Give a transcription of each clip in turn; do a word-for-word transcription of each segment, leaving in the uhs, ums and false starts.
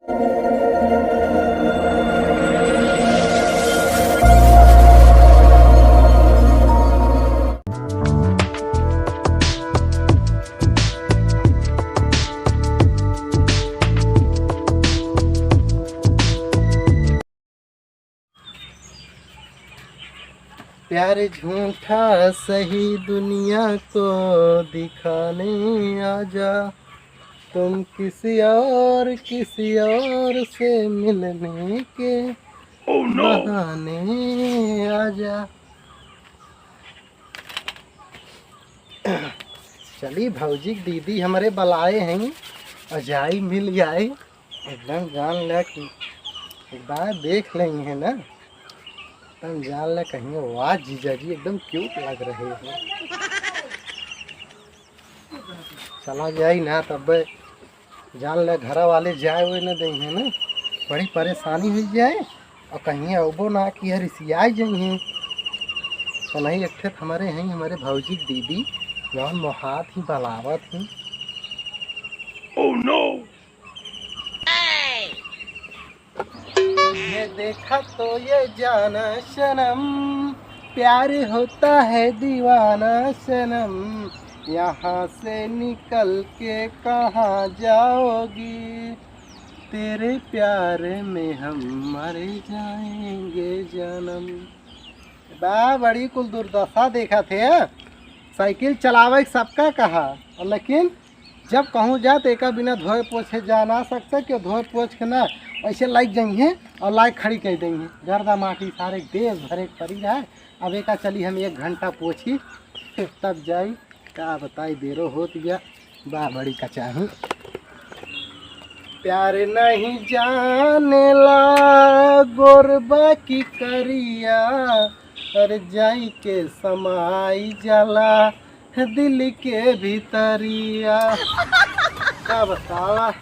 प्यार झूठा सही दुनिया को दिखाने आजा, तुम किसी और, किसी और से मिलने के Oh no! बहाने आजा। चली भौजी के दीदी हमरे बलाए हैं, और जाई मिल जाई। एकदम जान ले कि एक बार देख लेंगे ना, तब जान ले कहीं, "वाह जीजा जी, एकदम क्यूट लग रहे हो।" चला जाई ना तब जान ले घरा वाले जाए हुए न देंगे ना, बड़ी परेशानी हो जाए। और कहीं अबो ना कि रिसियाई जइहें। तो नहीं, एक ठे हमारे हैं, हमारे भौजी के दीदी, जौन मोहात ही बलावत ही। Oh no! ये देखा तो ये जाना सनम, प्यार होता है दीवाना सनम, यहाँ से निकल के कहाँ जाओगी? तेरे प्यार में हम मर जाएंगे जानम। बा, बड़ी कुल दुर्दशा देखा थे। साइकिल चलावे के सबका कहा, और लेकिन जब कहूँ जा तो एका बिना धोए पोछे जा ना सकते, क्यों धोए पोछ के ना ऐसे लाइक जाइए और लाइक खड़ी कर देंगे। गर्दा माटी सारे देश भरे के पड़ी रहा। अब एका चली हम एक घंटा पोछी, तब जाई। का बताई, देरो होत गया, बा बड़ी कचाही। प्यार नहीं जानेला गोरबा की करिया, अरे जाई के समाई जाला दिल के भीतरिया। का बतावा,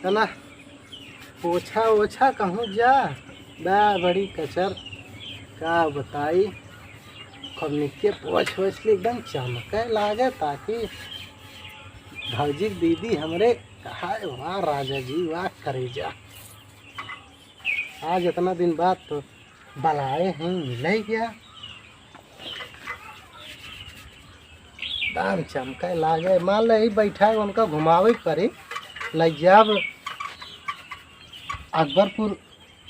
है ना? पोछा ओछा कहूँ जा, बा बड़ी कचर, का बताई। खूब निके पोछ ओछ के एकदम चमके लागे, ताकि भौजी के दीदी हमरे कहा, "वाह राजा जी, वाह करेजा।" आज इतना दिन बाद तो बलाए हैं, मिले गया। दाम चमके लागे। मान ले, यही बैठा है, उनका घुमावे के पड़ी। लग जाब अकबरपुर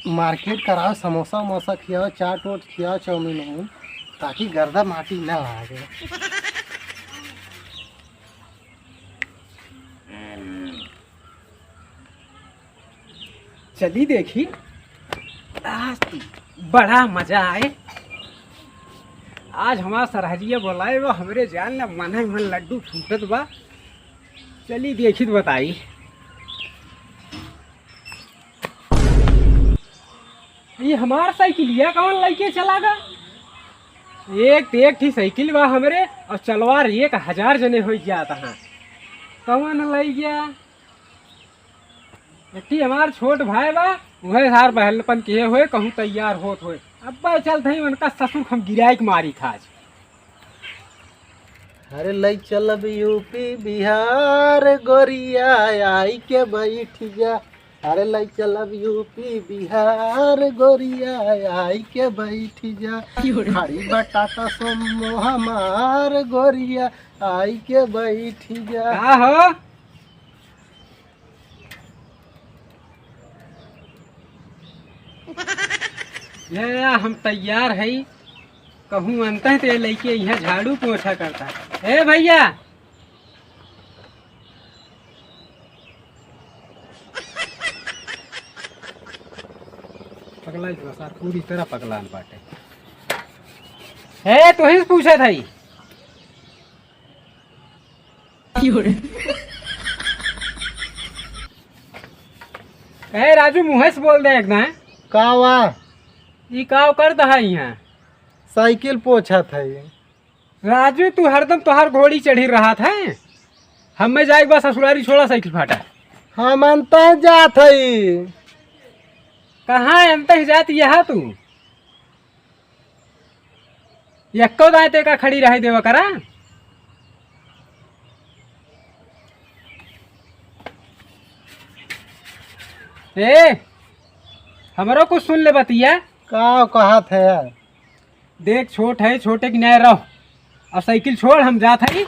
मार्केट कराओ, समोसा वमोसा खियाओ, चाट ओट खियाओ, चाउमीन उमीन, ताकि गर्दा माटी ना लागे। चली देखी, आज तो बड़ा मजा आए। आज हमार सरहजिया बोलाए, वो हमरे जान ले मन ही मन लड्डू फूटत बा। चली देखी तो बताई। ये हमार साइकिलिया कौन लइके चला गा? एक ते एक ठी साइकिल बा हमरे, और चलवार एक हजार जने होइ जात हैं। कौन लइ गया? एकठी हमार छोट भाई बा, उहे सार बहलपन किहे होए, कहूँ तैयार होत होए। अब्बा चलत हई, उनका ससुर हम गिराई के मारी खाज। अरे लई चलब यूपी बिहार गोरिया, आई के बैठ जा। अरे लई चलब यूपी बिहार गोरिया, आई के बैठ जा। खड़ी बा टाटा सुमो हमार गोरिया, आई के बैठ जा। का हो? ये, ये, हम तैयार हई। कहूँ अंत है तो ये लइके यहाँ झाड़ू पोछा करता। ए भैया, पगला इस सार पूरी तरह पगलान बाटे। ए, तोही से पूछत हई। ए राजू, मुँहे से बोल दे एकदम। का वा? ई का करत है यहाँ? साइकिल पोछत है। राजू, तू हरदम तोहार घोड़ी चढ़ी रहत है। हमें जाए बा ससुरारी, छोड़ा साइकिल फाटा। हम अंतह जात हई। कहाँ अंतह जात यहाँ तू? यक्को दाएं ते का खड़ी रहे देवा करा। ए, हमरो कुछ सुन ले बतिया। का कहत है यार? देख, छोट है, छोटे की न्याय रहो। अब साइकिल छोड़, हम जात हई।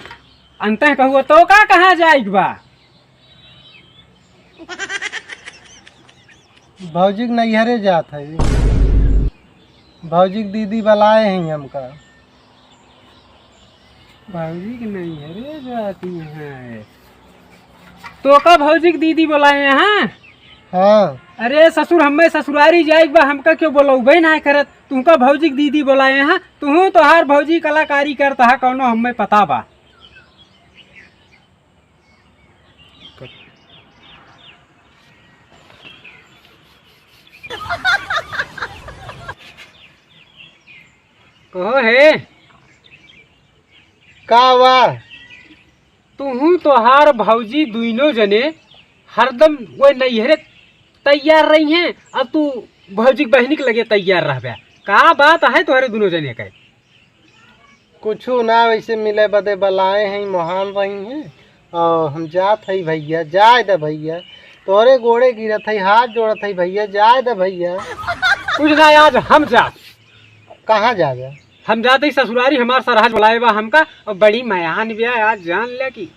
अंतः कहू तो का, कहाँ जाइक बा? भौजी के नैहरे जात हई। भौजी के दीदी बुलाए हैं हमका। भौजी के नैहरे जाती हैं। तो का भौजी के दीदी बुलाए हैं? हाँ। अरे ससुर, हमें ससुरारी जाइक बा, हमका क्यों बोलौबे ना करत? तुमका भौजी के दीदी बुलाए हैं। तुहूँ तोहार भौजी कलाकारी करत हा कौनो, हमें पता बा। कहो हे। का बा? तुहूँ तोहार भौजी दुइनो जने हरदम वो नैहरे तैयार रही हैं, अब तू भौजी के बहिनी के लगे तैयार रहबे। का बात है तोहरे दुनो जने के? कुछु ना, वैसे मिले बदे बलाए हैं, मोहान रही हैं। और हम जात हई भैया, जाए दे भैया, तोरे गोड़े गिरत हई, हाथ जोड़त हई भैया, जाए दे भैया। कुछ ना, आज हम जाब। कहाँ जाबे? हम जात हई ससुरारी, हमार सरहज बुलाए बा हमका, और बड़ी मयान बिया, आज जान ले की।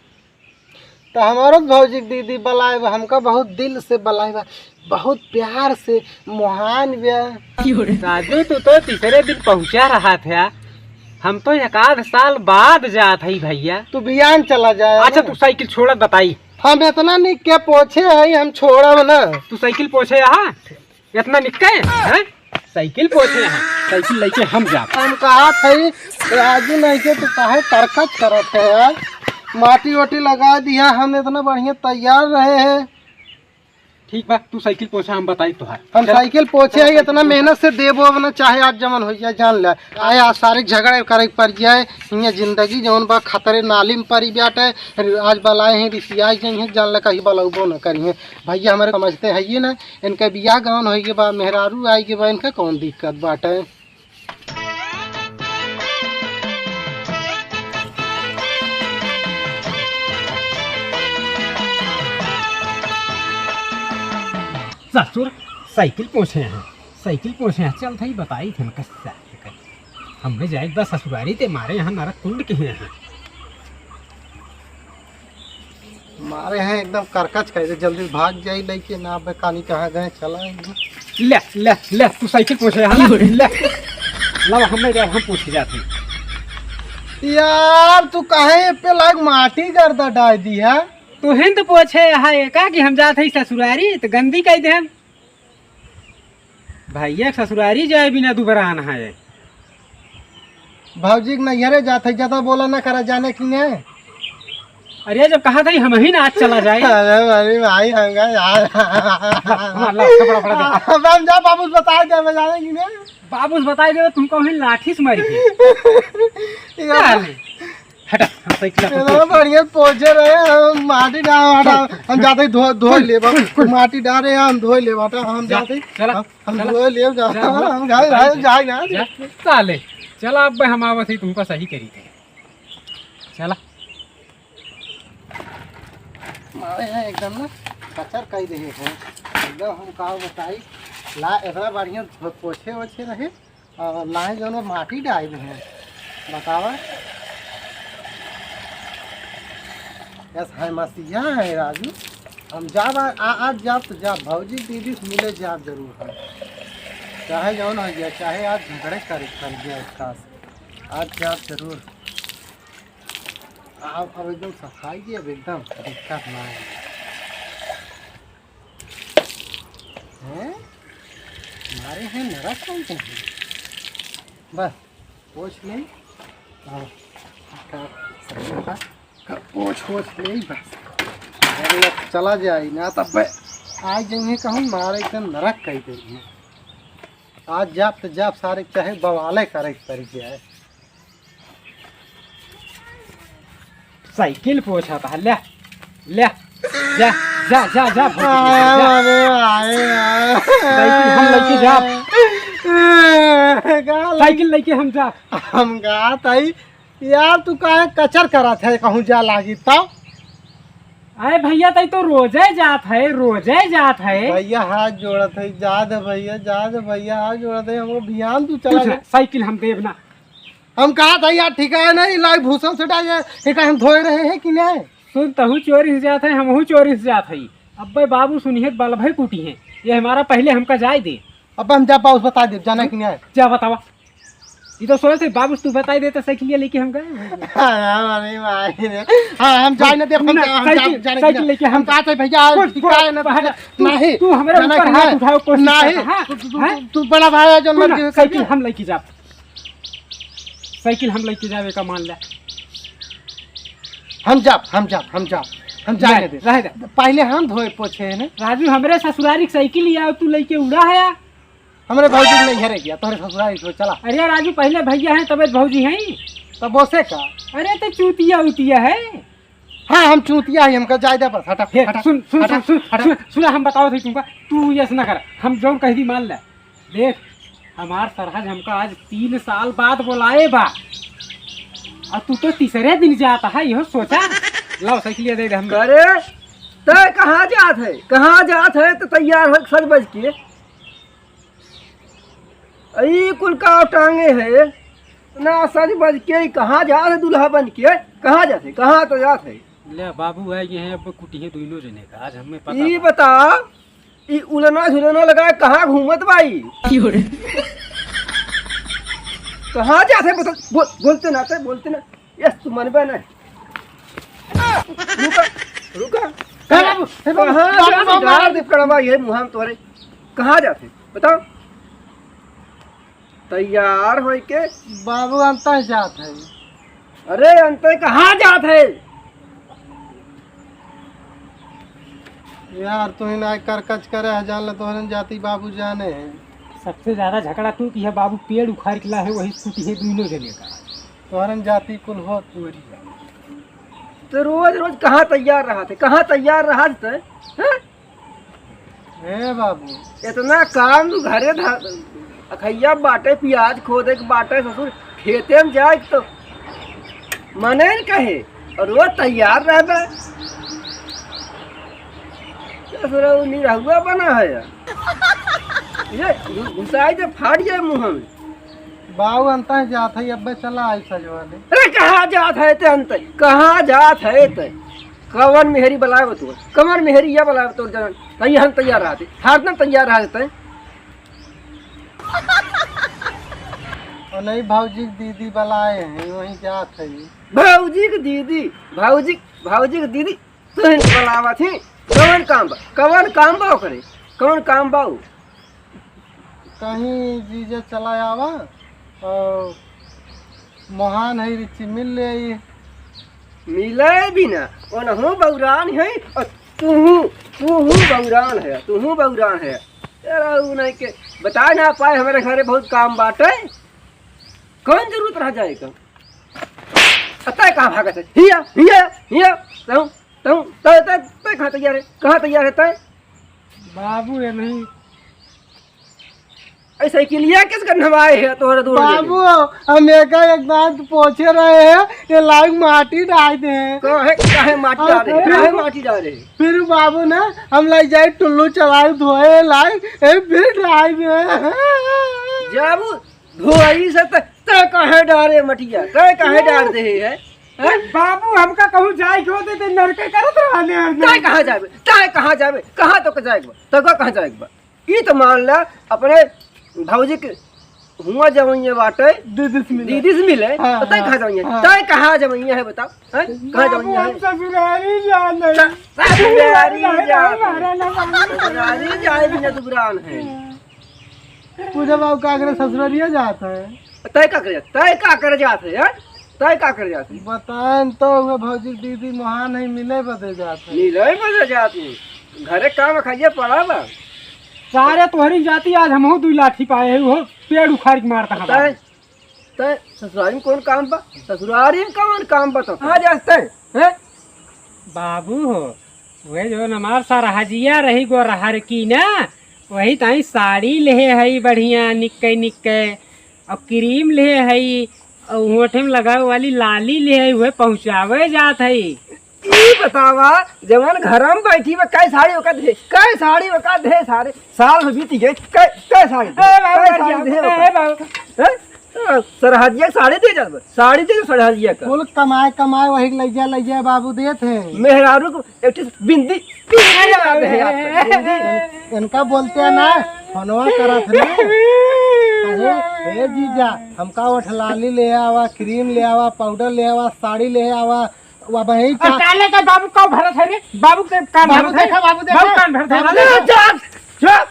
तो हमारो भौजी के दीदी बुलाए बा हमका, बहुत दिल से बुलाए बा, बहुत प्यार से मोहान बिया। राजू, तू तो तीसरे दिन पहुँचा रहा था, हम तो एक आध साल बाद जात हई भैया। तू बियान चला जाए अच्छा, ना। तू साइकिल छोड़त बताई। हम इतना निक के पोछे हई, हम छोड़ब ना। तू साइकिल पोछे यहाँ? इतना निक्के हैं? साइकिल पोछे हैं, साइकिल लेके हम जाब। हम कहा थई, राजू नहीं के तू काहे करकच करत है यार? माटी ओटी लगा दिया, हम इतना बढ़िया तैयार रहे हैं। ठीक बा, तू साइकिल पोछा, हम बताई तोहार। हम चल। साइकिल पोछे चल, है, साइकिल इतना पोछा। मेहनत से देबो अब ना, चाहे आज जमन हो जाए, जान ले। आए आज सारे झगड़े करे के पड़ जाए, हियाँ जिंदगी जौन बा खतरे नाली में पड़ी बाटे। आज बलाए हैं, रिसियाई जाई हैं, जान ले कहीं बलौबो न करी हैं। भैया हमारे समझते है ये ना, इनका बियाह गवन होई के बा, मेहरारू आई के बा, इनका कौन दिक्कत बाटे? ससुर, साइकिल पोछे हैं, साइकिल पोछे हैं, चल थई बताई थे कस। हमने जाए बस ससुरारी ते मारे यहाँ नरक कुंड के हैं। मारे हैं एकदम करकच कर दे, जल्दी भाग जाई लइके ना, अबे कानी कहाँ गए, चला एकदम। ले, ले, ले, तू साइकिल पोछे है ना? ले, लावा, हम नहीं जाब, हम पोछ के जात हई। यार, तू काहे पे लाग माटी गर्दा डाल दी है? तू हिंद पोछे है, का कि हम जात हई ससुरारी, तो गंदी कह दे हम। भैया के ससुरारी जाए बिना दुबरान है। भौजी के नैहरे जात है, ज्यादा बोला ना करा, जाने की ने। अरे जब कहा था हम ही ना आज चला जाए। अरे अरे भाई, हम गए यार। मार लो, थपड़ा, थपड़ा दे। अब हम जा बाबू से बताए दे, जाने की ने। बाबू से बताए दे, तुमको ही लाठी से मारी थी। यार। हटा, हम साइकिल अपन चलो, पोंछ लेब। बढ़िया पोंछे रहे, हम माटी डाल, हटा, चल। हम जाते ही धो, धो चल, लेब, चल, चल। माटी डाले, हम धो लेब, हटा, हम जा, जाते ही, चला, हम, हम चला। धो लेब, जा, जा, जा। हम जाए, जाए, जाए ना। जा, साले, चला, अब हम आवत ही, तुमको सही करी थे। चला। मारे हैं एकदम ना, कचर कई रहे हैं, एकदम हम का बताई, ला, इतना बढ़िया धो-, पोछे ओछे रहे। और लाए जौन माटी डाल दे हैं, बतावा। यस, है मसीहा है राजू। हम जाब आ, आ, आज जाब तो जाब, भौजी दीदी से मिले जाब जरूर हम। चाहे जौन हो गया, चाहे आज झगड़े कर, कर गया उसका से। आज जाब जरूर। आप अब एकदम सफाई की अब एकदम दिक्कत ना है। हैं? मारे हैं नरक कौन कौन है? बस, पोंछ ले। हाँ, का सही था। का पोंछ, पोंछ ले बस। अरे, अब चला जाए ना, तब बे-, आज जइहे कहूँ, मारे एकदम नरक कई दे। आज जाब तो जाब, सारे चाहे बवाले करे के पड़ जाए। साइकिल पोंछत है, ले, ले, जा, जा, जा, जा, भौजी, जा। अरे भाई, भाई। साइकिल हम लेके जा। का साइकिल लेके हम जा। हम कहा था ही, यार, तू काहे कचर करत है, कहूँ जा लागी तब? अरे भइया, तई तो रोजे जात है, रोजे जात है। भइया हाथ जोड़त है, जा दे भइया, जा दे भइया, हाथ जोड़त है, हमको बिहान तू चला कुछ ना, गया। साइकिल हम देब ना। हम कहा था यार, ठीक है ना, लाई भूसा से डाल जाए, एक हम धोए रहे हैं कि नहीं? सुन, तहू चोरी से जात है, हमहू चोरी से जात है। अब्बे बाबू सुनिहे त बलभे कूटी हैं, ये हमारा पहले हमका जाए दे। अब हम जा पाउस बता दे, जाना कि नहीं? जा बतावा। ये तो सोच से बाबू तू बताई देता साइकिलिया लेके हम गए। अरे भाई रे। हाँ, हम जाए ना दे, हम ना, जा, हम जा, साइकिल, जाने की साइकिल ना। लेके हम हम कहा थे भइया, कुछ, ठीक है ना, कुछ, हटा, तू, नहीं, तू हमारे जाना ऊपर कि हाथ नहीं? उठाओ, कोशिश नहीं, करता, हाँ? तू, तू, हाँ? तू, तू बड़ा भाई है, जो तू ना, मर्जी हो, साइकिल समझे? हम लेके जाब। साइकिल हम लेके जावे का मान ले। हम जाब, हम जाब, हम जाब, हम जाए नहीं, ना दे। रह दे। पहले हम धोए पोछे हैं ना। राजू, हमरे ससुरारी की साइकिल ही आओ, तू लेके उड़ा है। हमरे भौजी के नैहरे गया, तोहरे ससुराल को चला। अरे राजू, पहले भइया हैं, तबे त भौजी हैं। तब बोसे का? अरे तो चूतिया उतिया है। हाँ, हम चूतिया है, हमका जाए दे बस, हटा, हे, हटा, सुन, सुन, हटा, सुन, सुन, हटा। सुन, सुना, हम बताओ थे तुमका, तू ऐसे ना कर, हम जौन कह दी मान ले। देख, हमार सरहज हमका आज तीन साल बाद बोलाए बा, और तू तो तीसरे दिन जाता है, यह सोचा। लाओ साइकिलिया दे दे हम। करे, तय कहाँ जात है, कहाँ जात है, तो तैयार हो सज बज के। ई कुल का टांगे है? इतना सज बज के ई कहाँ जात है दूल्हा बन के? कहाँ जात है? कहाँ तो जात है? ले बाबू आए गए हैं, अब कुटिहे दोनों जने का। आज हमें पता ई बा। बता, ई उलना झुलना लगा कहाँ घूमत बाई? कहाँ जात है? बता, बोल, बोलते ना ते, बोलते ना। यस, तू मनबे नहीं। रुका, रुका। हे बाबू, हे बाबू, कहाँ बाबू, जात है? बाबू, डाल दे कड़वा ये मुँह में तोरे। कहाँ जात है? बताओ। तैयार होइके। बाबू, अंतः जात है। अरे, अंतः कहाँ जात है? यार, तू ही ना करकच करे है, जान ले तोहरन जाति बाबू जाने हैं। सबसे ज्यादा झगड़ा तू की है बाबू, पेड़ उखाड़ के ला है, वही कुटिहे दोनों जने का। तोहरन जाति कुल हो तोरी। तो रोज रोज कहाँ तैयार रहत है, कहाँ तैयार रहत है, हैं? ए बाबू। इतना काम तू घरे ध-, अखैया बाटे, प्याज खोदे के बाटे, ससुर खेते में जाए के तो मने न कहे, और रोज तैयार रहबे। ससुर उ निरहुआ बना है यार। ये घु-, घुसाई दे, फाड़ जाए मुँह में। बाबू अंतः जात है, अब्बे चला आई सजवा ले। अरे कहाँ जात है ते अंतः? कहाँ जात है ते? कवन मेहरी बलाए तू? कवन मेहरी या बलाए तोर जनन? तई हम तैयार रहते, हरदम तैयार रहते। और नहीं, भौजी के दीदी बलाए हैं, वहीं जात है। भौजी के दीदी, भौजी, भौजी के दीदी, तू ही बलावा थी। कवन काम बा? कवन काम बा ओकरे? कवन काम बा उ? कहीं जीजा चला आवा और मोहान है रिची मिल ले आई। मिले भी ना, ओनहु बौरान है और तूहू, तूहू बौरान है, तूहू बौरान है। तेरा उ नहीं के बता ना पाए, हमारे घरे बहुत काम बाटे, कौन जरूरत रह जाए का? अतः कहाँ भागत है? हिया, हिया, हिया, तू, तू, तू, तू, तू कहाँ तैयार है? कहाँ तैयार है तू? बाबू, ये नहीं। ऐ साइकिलिया किस गन्हवाए है तोहरे दूर में? बाबू, हम एका एक दांत पोछे रहे हैं, ये लाइक माटी डाल दे। काहे, काहे माटी डाले? हाँ, काहे माटी डाले? फिर बाबू ना, हम लाई जाए टुल्लू चलाए धोए लाई, ए, फिर डाल दे। जाबू, धोई से त-, तय काहे डारे मटिया? तय काहे डार दे है? हैं? बाबू, हमका कहूँ जाए के होते त नरके करत रहने हरदम। तय कहाँ जाबे? तय कहाँ जाबे? कहाँ तो के जाए के बा? तय कहाँ जाए के बा? ई तो मान ला, अपने भौजी के हुआ जवइया बाटे, दीदी से मिले। दीदी से मिले, हाँ, तो तय हाँ, कहाँ जवइया? हाँ। तय कहाँ जवइया है बताओ? हैं? कहाँ बाबू, जवइया हम है? ससुरारी जान नहीं। स-, ससुरारी नहीं, जान। हमारा ना बाबू। ससुरारी जाए बिना दुबरान है। पूजा बाबू का करे ससुरारिया जात है। तय का करे? तय का करे जात है, हैं? तय का करे जात है? बताएं तो, उहे भौजी के दीदी मोहान है, मिले बदे जात है। मिले बदे जात है। घरे काम खाइए पड़ा बा। सारे तोहरी जाति आज हमहू दुई लाठी पाए है, उहो पेड़ उखाड़ के मारता है। तय, तय ससुरारी में कौन काम बा? ससुरारी में कौन काम बा तो? कहाँ जात है, हैं? बाबू हो, वह जो हमार सरहजिया रही गोरहर की ना, वही ताई साड़ी लेहे हई बढ़िया निक्के निक्के, और क्रीम लेहे हई, और होठे में लगावे वाली लाली लेहे हई, उहे पहुँचावे जात हई। ई बतावा, जवन घरम बैठी बा, कै साड़ी ओका दे, कै साड़ी ओका दे, सारे साल में बीती गए, कै, कै साड़ी दे, ए बाबू, कै साड़ी दे ए ओका? बाबू। हैं? तो सरहजिया के साड़ी दे जात बा, साड़ी दे दो सरहजिया का। कुल कमाए, कमाए वही के लइजा, लइजा बाबू देत है। मेहरारू को एक ठे बिंदी, बिंदी लगा दे है आपका, बिंदी। इनका बोलते हैं ना, फोनवा करत है ना। अरे, ए जीजा, हमका ओठलाली ले आवा, क्रीम ले आवा, पाउडर ले आवा, साड़ी ले आवा, अब वही और चा- काले का बाबू का भरत है रे? बाबू के कान बाबू भरत है? देखा, बाबू देखा। बाबू कान भरत है? बाबू अरे, देखा। चुप, चुप।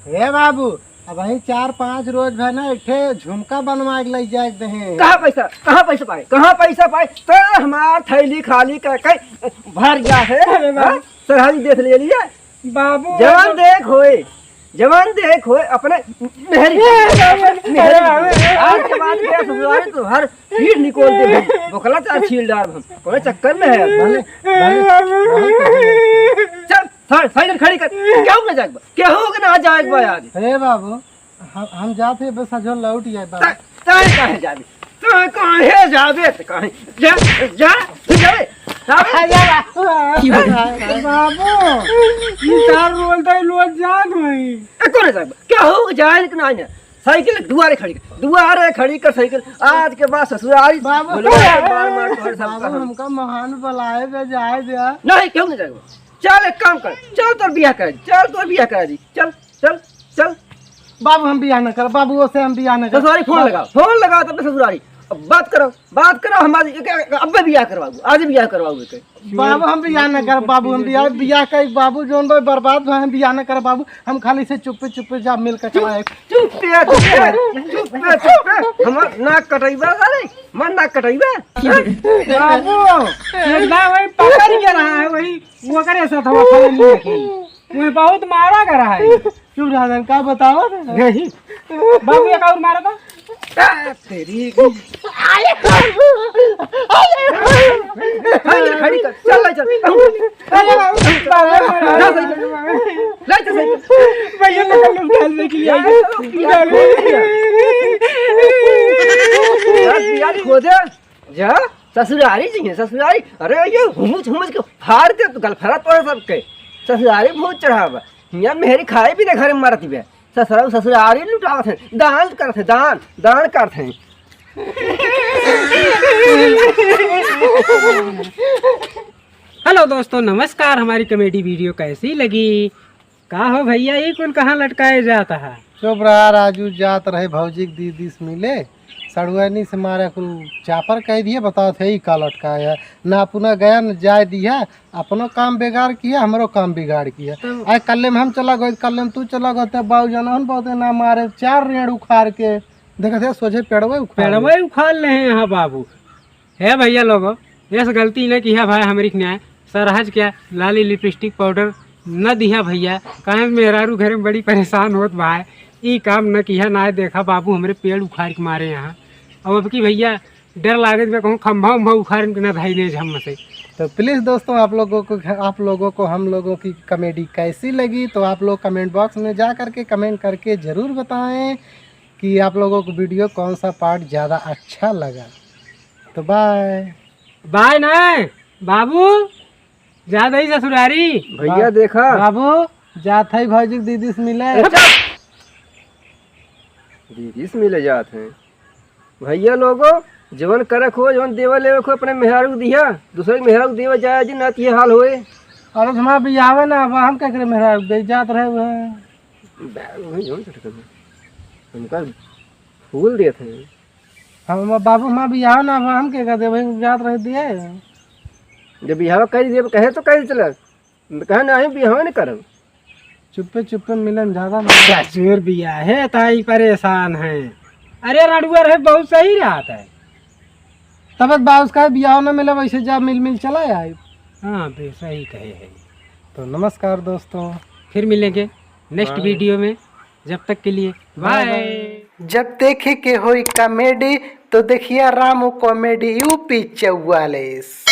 हे बाबू, अब वही चार पाँच रोज भर ना एक ठे झुमका बनवा के लई जाए के दे। कहाँ पैसा, कहाँ पैसा पाए, कहाँ पैसा पाए? तो हमार थैली खाली कर के भर गया है। अरे बाबू। हाँ? सरहदी देख ले लिए। बाबू, जवान बाबू। देख होए, जवान देख होए, अपने मेहरी ए, बाबू, मेहरी। अरे बाबू। आज के बाद गया ससुराल तो हर पीठ निकोल दे हम। बोकला चार छील डार हम। कोई चक्कर में है। भले, भले, भले। चल, साइ-, साइकिल खड़ी कर। केहू के ना जाएक बा? केहू के ना जाएक बा आज? हे बाबू, हम, हम जात है, बस अजो लौट जाए बाबू। ता-, ताई काहे जाबे? ताई काहे जाबे? त काहे? जा, जा, तू जाबे? जाबे? अरे बाबू, बाबू, ई चार रोल तो लोग जात होई। ए, कौन है साहब? केहू के जाए कि ना जाए? साइकिल दुआरे खड़ी कर, दुआरे खड़ी कर साइकिल। आज के बाद ससुरारी बाबू। बोलो, मार, मार, तोहरे सब बाबू, का हम। हमका महान बुलाए बे, जाए दे। नहीं, केहू नहीं जाएगा। चल, एक काम कर, चल, तोर बियाह कर दी, चल, तोर बियाह कर दी, चल, चल, चल। बाबू, हम बियाह न करब, बाबू, ओसे हम बियाह न करब। ससुरारी फोन लगाओ, फोन लगाओ, तब ससुरारी। अब बात करो, बात करो, हम आज एक, एक, अब्बे बियाह करवाऊ, आज बियाह करवाऊ एक। बाबू, हम बियाह न करब, बाबू, हम बियाह, बियाह कर, बाबू, जोन भाई बर्बाद भए, हम बियाह न करब, बाबू, हम खाली से चुप्पे, चुप्पे जा मिल के चुप, चला एक। चुप्पे, चुप्पे, चुप्पे, चुप्पे, हमार नाक कटइबा, अरे, हमार नाक कटइबा। बाबू, ये ना वही पकड़ के रहा है, वही वो करे साथ हवा फलनी है। तुम्हें बहुत मारा करा है। चुप रहा, का बताओ? नहीं। बाबू, एक और मारा था। आ, तेरी की। खड़ी कर, खड़ी कर। चल, ले चल। अरे बाबू, बाबू, बाबू। ले चल, ले चल। भैया, पकड़ लो, उठा ले के लिए आइए। यार, यार, खोदे। जा, ससुरारी जी हैं, ससुरारी। अरे, ये हुमुच, हुमुच के फाड़ दे, तू गलफरा तोड़ सबके। ससुरारी बहुत चढ़ावा। हियाँ मेहरी खाए भी ना घर में मरती बे। ससुरा, ससुरारी लुटावत हैं, दान करत हैं, दान, दान करत हैं। हेलो दोस्तों, नमस्कार। हमारी कॉमेडी वीडियो कैसी लगी? का हो भैया, ई कुल कहाँ लटकाए जात है? चुप रहा राजू, जात रहे भौजी के दीदी से मिले, सड़ुआनी से मारे कुल चापर कह दिए, बताओ थे ई का लटकाए है? ना अपना गया न जाए दिया, अपनो काम बेगार किया, हमरो काम बिगाड़ किया। तब आए कल्ले में हम चला गए, कल्ले में तू चला गए, तब बाबू जाना हम बहुत ना मारे, चार रेड़ उखाड़ के, देखा थे सोझे पेड़वे उखाड़ पेड़वे उखाड़ ले हैं यहाँ बाबू। हे भैया लोगो, ऐस गलती न किया भाई, हमरी के न्याय सरहज क्या लाली लिपस्टिक पाउडर न दिया भैया, काहे मेहरारू घरे में बड़ी परेशान होत भाई, ई काम न किया ना। देखा बाबू, हमरे पेड़ उखाड़ के मारे यहाँ। अब, अब की भैया डर लागत बा कहूँ खंभा उंभा उखाड़ के ना भाई ले झम से। तो प्लीज दोस्तों, आप लोगों को, आप लोगों को हम लोगों की कॉमेडी कैसी लगी, तो आप लोग कमेंट बॉक्स में जा करके कमेंट करके ज़रूर बताएं कि आप लोगों को वीडियो कौन सा पार्ट ज़्यादा अच्छा लगा। तो बाय। बाय ना बाबू, जा दही ससुरारी। भैया बा-, देखा। बाबू, जात है भौजी के दीदी से मिले। अरे चुप! दीदी से मिले जात हैं। भैया लोगो, जवन करक हो, जवन देवे लेवे को अपने मेहरारू को दिया, दूसरे के मेहरारू को देवे जाए जी, ना तो ये हाल होए। अरे तो हमारा बियाहवे ना, अब हम क्या करें, मेहरारू दे जात रहे हुए। बा-, वही जवन करक है। हमका फूल देत हैं। हम, बाबू, हमार बियाह ना बा, हम के कर देबे, जात रह दिए। जब बियाह कर दिए, कहे तो कर चला, कहे नहीं, बियाह नहीं करब। चुप्पे चुप्पे मिलन ज्यादा ना। ससुर बियाह है, ताई परेशान है। अरे, रड़ुआ रहे, बहुत सही रहत है। तब बाबू कहे बियाह ना मिले, वैसे जा मिल मिल चला आए। हाँ, बे, सही कहे है। तो नमस्कार दोस्तों। फिर मिलेंगे नेक्स्ट बाय। वीडियो में। जब तक के लिए बाय बाय। बाय। जब देखे के होई कॉमेडी तो देखिया रामू कॉमेडी यूपी चौवालीस।